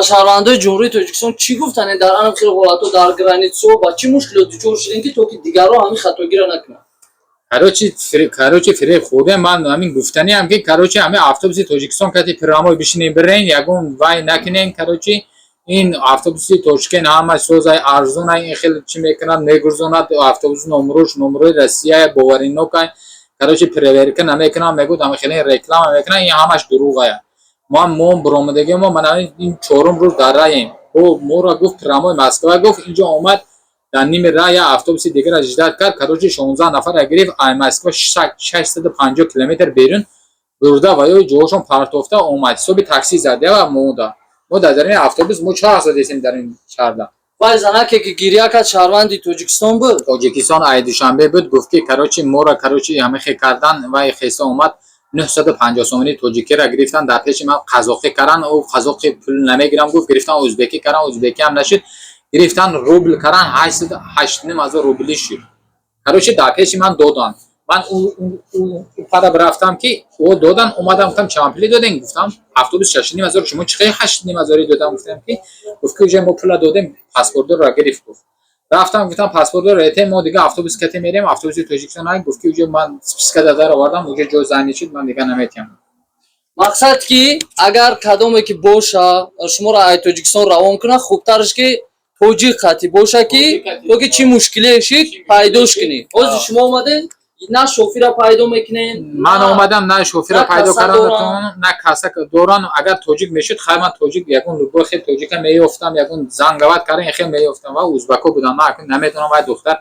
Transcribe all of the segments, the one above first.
Шаҳрвандои Ҷумҳурии Тоҷикистон чӣ гуфтане дар ана хел ҳолатҳо, дар границаҳо ба чӣ мушкилот дучор шудем, ки то ки дигарро ҳамин хатогиро накунанд? Короче, фиреб хӯрдем. Ман ҳамин гуфтаниам, ки, короче, ҳамин автобуси Тоҷикистон кати прямой бишинем, бирен, ягон вай накунен. Короче, ин автобуси Тошкент ҳама созай, арзонай, ин хеле чӣ мекунад, мегурзонад. Автобус номрош номрои Россия, боваринокай. Короче, проверка намекунам, мегӯд, ҳама хеле реклама мекунад, ин ҳамаш дурӯғая. Мо биромадагӣ, мо ман ин чорум рӯз дар раем. Ӯ моро гуфт, прямой Москва гуфт. Инҷо омад, дар ними раҳ як автобуси дигарро ждать кард. Короче, 16 нафара гирифт, ай Москва 650 километр берун бурда ва ё ҷоҳошон партофта омад. Ҳисоби такси зад ва мода мо дар дарини автобус мо чор задесем дар ин шаҳрда. Вай занаке, ки гиря кард, шаҳрванди Тоҷикистон буд? Тоҷикистон, ай Душанбе буд. Гуфт, ки, короче, моро, короче, ҳамихе кардан. Вай хеста омад, 950 сомонии тоҷикиро гирифтан. Дар пеши ман қазоқӣ кардан, ӯ қазоқи пул намегирам гуфт. Гирифтан, ӯзбекӣ кардан, ӯзбекӣ ҳам нашуд. Гирифтан, рубл кардан, 8,5 ҳазор рубли шуд. Короче, дар пеши ман доданд. Ман пара рафтам, ки ӯ додан. Омадам, гуфтам: «Чанд пулӣ додем?» Гуфтам: «Автобус 6,5 ҳазор, шумо чӣ қадар 8,5 ҳазорӣ додам?» Гуфтам, ки гуфт, ки уже мо пула додем, паспортдорро гирифт, гуфт. Рафтам, гуфтам: «Паспортдор ете, мо дига автобус кате мерем, автобуси Тоҷикистон ай». Гуфт, ки уже ман списка дар овардам, уже ҷо занят шуд, ман дига наметиҳам. Мақсад, ки агар кадоме ки боша, шуморо ай Тоҷикистон равон кунад, хубтараш, ки тоҷик қатӣ боша, ки то ки чӣ мушкиле шид, пайдош кунӣ. Ҳозир шумо омадем, на шофира пайдо мекунем. Ман омадам, на шофира на пайдо касса кардам, дорам. На касса доран. Агар тоҷик мешуд, хай, ман тоҷик ягон любой хел тоҷика меёфтам, ягон занг гават кардан, хел меёфтам. Ва узбако будам, ман акнун намедонам. Вай духтар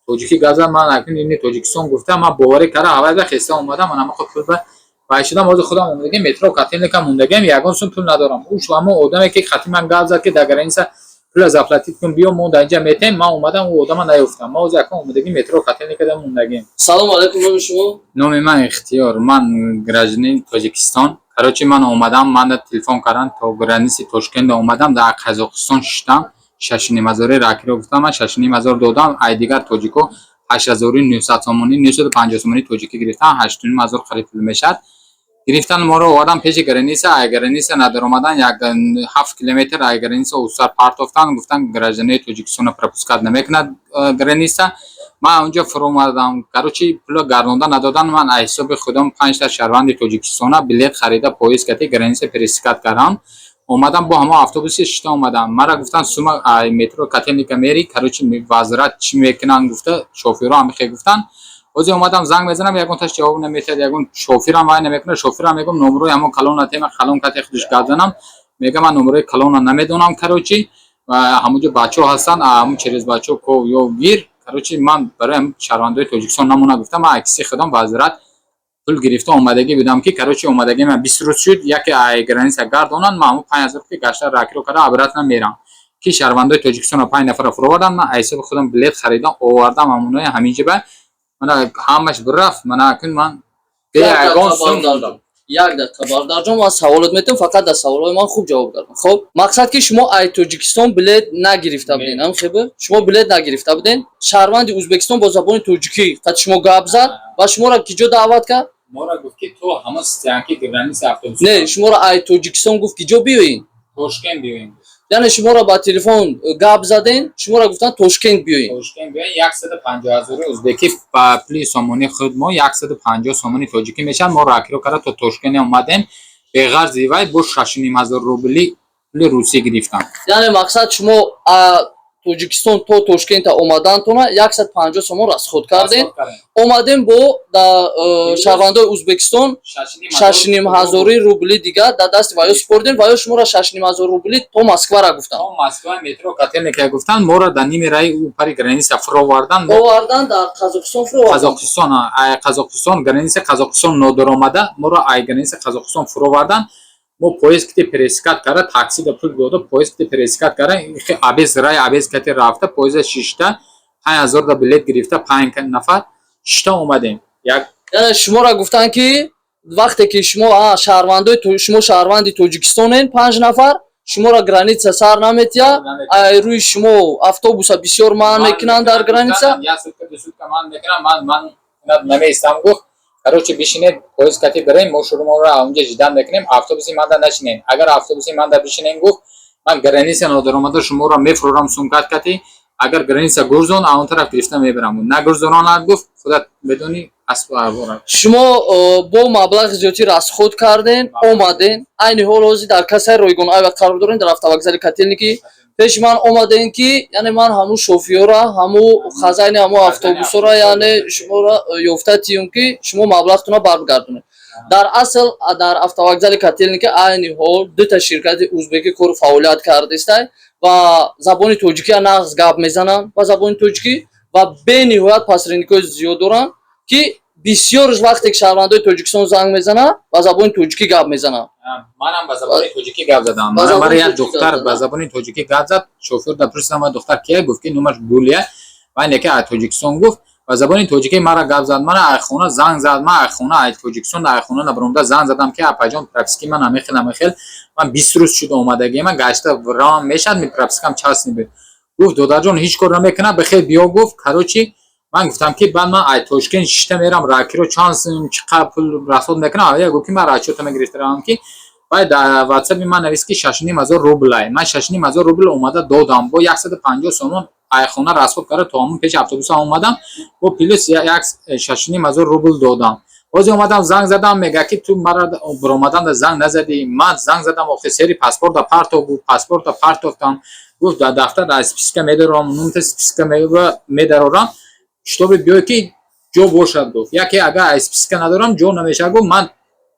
тоҷикӣ гап зад, ман акнун ини Тоҷикистон гуфтам, ман боварӣ кардам. Ҳавай ба хеста омадам, ман ҳама пул ба вай шудам. Ҳозир худам омадагим, метро Котельника мондагим, ягон сум пул надорам. Ӯ ҳамон одаме, ки хати ман гап зад, ки дар граница пула заплатить кун, биё, мо дар инҷа метем. Ман омадам, ӯ одама наёфтам. Ма ҳозир акнун омадагим, метро Котельникада мондагим. Салому алайкум, номи шумо? Номи ман Ихтиёр, ман гражданин Тоҷикистон. Короче, ман омадам, мана телефон кардам, то граница Тошкента омадам, дар Қазоқистон шиштам. 6,5 ҳазори ракиро гуфтам, ман 6,5 ҳазор додам. Ай дигар тоҷико 8900 сомонӣ, 950 сомонӣ тоҷикӣ гирифтан, 8,5 ҳазор қариб пул мешавад. Гирифтан, моро овардан пеши граница. Ай граница надаромадан, як 7 километр ай граница усар партофтан. Гуфтан, гражданои Тоҷикистонро пропускать намекунад граница. Ман онҷо фуромадам. Короче, пула гардонда надодан. Ман аз ҳисоби худам панҷта шаҳрванди Тоҷикистона билет харида, поезд кати граница пересекать кардам, омадам, бо ҳамон автобуси шишта омадам. Мара гуфтан, сума ай метро Котельника мери. Короче, возврат чӣ мекунанд, гуфта, шофёрро ҳамихе гуфтан. Ҳозир омадам, занг мезанам, ягон таш ҷавоб наметиҳад, ягон шофирам вай намекунад. Шофирам мегӯм, номрои ҳамон калона тема, калон кати худаш гап занам, мега, ман номрои калона намедонам. Короче, ва ҳамонҷо бачаҳо ҳастанд, ҳамон через бачаҳо ко ё гир. Короче, ман барои ҳамин шаҳрвандои Тоҷикистон намуна гуфтам. Ман акси худам возврат пул гирифта омадагӣ будам, ки, короче, омадагӣ ман 20 рӯз шуд. Яке ай граница гардонанд, ман ҳамон 5000 ки гашта ракиро карда, обратно мерам, ки шаҳрвандои Тоҷикистонро панҷ нафара фуровардам. Ман аз ҳисоби худам билет харидам, овардам ҳамонои ҳаминҷа ба мана ҳамаш бирафт. Мана акун ман бе ягон сум мондам. Як дақиқа, бародарҷон, ман саволот метавам, фақат дар саволҳои ман хуб ҷавоб дадам. Хоб, мақсад, ки шумо ай Тоҷикистон билет нагирифта буден, ам хеб, шумо билет нагирифта буден. Шаҳрванди Ӯзбекистон бо забони тоҷикӣ қад шумо гап зад ва шуморо ки ҷо даъват кард? Моро гуфт, ки то ҳамон стоянки граница автобус. Не, шуморо ай Тоҷикистон гуфт, ки ҷо биёин? Тошкент биёем. Яъне шуморо ба телефон гап заден, шуморо гуфтан, Тошкент биёин. Тошкент биёин. 150 ҳазори узбекӣ ба пули сомонии худ мо 150 сомони тоҷикӣ мешавад. Мо ракиро карда то Тошкент омадем. Беғарзи вай бо 6,5 ҳазор рубли пули русӣ гирифтам. Яъне мақсад, шумо Тоҷикистон то Тошкента омадантона 150 сомон расход кардем, омадем, бо да шаҳрвандои Ӯзбекистон 6,5 ҳазори рубли дигар дар дасти ваё супордем. Ваё шуморо 6,5 ҳазор рубли то Москвара гуфтанд. То Москва, метро Котельника гуфтанд. Моро дар ними раи ӯ пари граница фуровардан. Овардан, дар Қазоқистон фуровардан? Қазоқистон, ай Қазоқистон, граница Қазоқистон нодуромада, моро ай граница Қазоқистон фуровардан. Мо поезд кити пересекать карда, таксида пул дода, поезд кити пересекать карда, абез рай абез кати рафта, поезда шишта, 5000 да билет гирифта, панҷ нафар шишта омадем як. Яъне шуморо гуфтанд, ки вақте ки шумо шаҳрвандои, шумо шаҳрванди Тоҷикистонен, панҷ нафар, шуморо граница сар наметия, ай рӯи шумо автобуса бисёр манъ мекунанд дар граница. Як сутка, 2 сутка манъ мекунам, ман намеистам, гуфт. Короче, бишинед, поезд кати бирем, мо шуморо онҷа ждать мекунем, автобуси манда нашинен. Агар автобуси манда бишинен, гуфт. Ман граница нодаромада шуморо мефурорам сумкат кати, агар граница гурзон, а он тараф гирифта мебарам. Нагурзононад, гуфт, худат медонӣ асбу аҳворат. Шумо бо маблағи зиёдтӣ расход карден, омаден. Айни ҳол ҳозир дар кассаи ройгон авиа қарор дорем, дар автовокзали Котельники. Пеши ман омадем, ки яъне ман ҳамун шофёра, ҳамун хазайни ҳамун автобусора, яъне шуморо ёфта тиюм, ки шумо маблағтонро баргардонед. Дар асл дар автовокзали Котельники айни ҳол дута ширкати узбекӣ кору фаъолият кардистай ва забони тоҷикия нағз гап мезананд, ба забони тоҷикӣ, ва бениҳоят посредникҳои зиёд доранд, ки бисёрш вақте ки шаҳрвандои Тоҷикистон занг мезананд, ба забони тоҷикӣ гап мезананд. Манам ба забони тоҷикӣ гап задам. Ба Манам забони барои як тоҷикӣ духтар гап ба задам. забони тоҷикӣ гап зад. Шофёр да пурсидам, ва духтар кия? Гуфт, ки номаш Гулия ва яке аз Тоҷикистон. Гуфт, ба забони тоҷикӣ мара гап зад. Мара ай хона занг зад. Ман ай хона, ай Тоҷикистон, ай хона набаромада занг задам, ки апаҷон, прописки ман ҳамихел, ҳамихел, ман 20 рӯз шуд омадагӣ, ман гашта равам мешад ми пропискам частный буд. Гуфт, додарҷон, ҳеҷ кор намекунад, бихел биё, гуфт. Короче, ман гуфтам, ки баъд ман ай Тошкент шишта мерам ракиро, чанд чӣ қадр пул расход мекунам. Я гуфт, ки ман расчёта мегирифта равам, ки баъд дар ватсапи ман навист, ки 6500 рублай. Ман 6500 рубл омада додам, бо 150 сомон ай хона расход карда то ҳамон пеши автобуса омадам, бо плюс як 6500 рубл додам. Ҳозир омадам, занг задам, мега, ки ту мара баромаданда занг назадӣ. Ман занг задам, охи сери паспорта партов, гуфт, паспорта партофтам. Гуфт, дар дафтар дар списка медарорам, нумта списка медарорам, чтобы биёй, ки ҷо бошад, гуфт. Яке агар ай списка надорам, ҷо намешавад, гуфт. Ман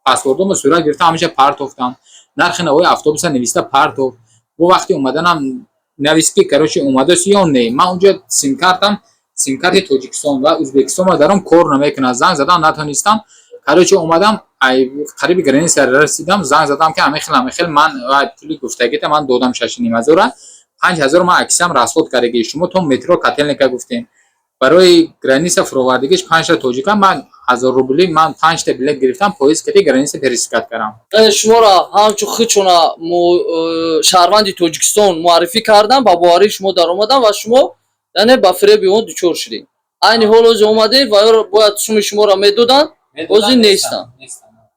паспортомо сурат гирифта, ҳамеша партофтам. Нархи навои автобуса нависта партофт. Бо вақти омаданам навист, ки короче, омадааст ё не. Ман унҷо симкартам, симкарти Тоҷикистон ва Ӯзбекистон даром кор намекунад. Занг задам, натонистам. Короче, омадам, ай қариби граница расидам, занг задам, ки ҳамин хел, ҳамин хел, ман ай пули гуфтагита ман додам, 6500-ра, 5000 ман аксиам расход кардагӣ. Шумо то метро Котельника гуфтем, барои граница фуровардагиш панҷта тоҷика, ман 1000 рубли, ман панҷта билет гирифтам, поезд кати граница пересекать кардам. Шуморо ҳамчун худшона шаҳрванди Тоҷикистон муаррифӣ кардам, ба боварии шумо даромадам ва шумо яъне ба фиреби он дучор шудем. Айни ҳол ҳозир омадем ва ёро бояд суми шуморо медоданд, ҳозир нестанд,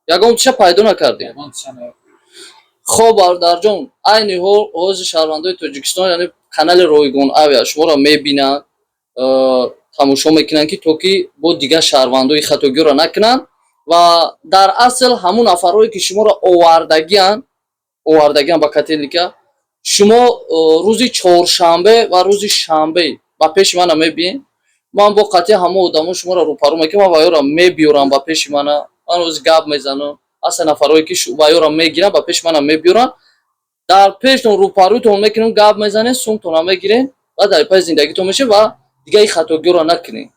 ягон чиша пайдо накардем. Хоб, бародарҷон, айни ҳол ҳозир шаҳрвандои Тоҷикистон, яъне канали Ройгон Авиа шуморо мебинанд, тамошо мекунанд, ки то ки бо дигар шаҳрвандои хатогиро накунанд. Ва дар асл ҳамун нафарҳое, ки шуморо овардагианд ба Котельника, шумо рӯзи чоршанбе ва рӯзи шанбе ба пеши мана мебиен. Ман бо қатъи ҳама одамо шуморо рӯпарӯ мекунам ва ёро мебиёрам ба пеши мана. Ман рӯзи гап мезанам, ҳастан нафарҳое, ки ва ёро мегирам, ба пеши мана мебиёрам, дар пештон рӯпарӯтон мекунем, гап мезанем, сумтона мегирем ва дар пайи зиндагитон мешем ва дига ин хатогиро накунем.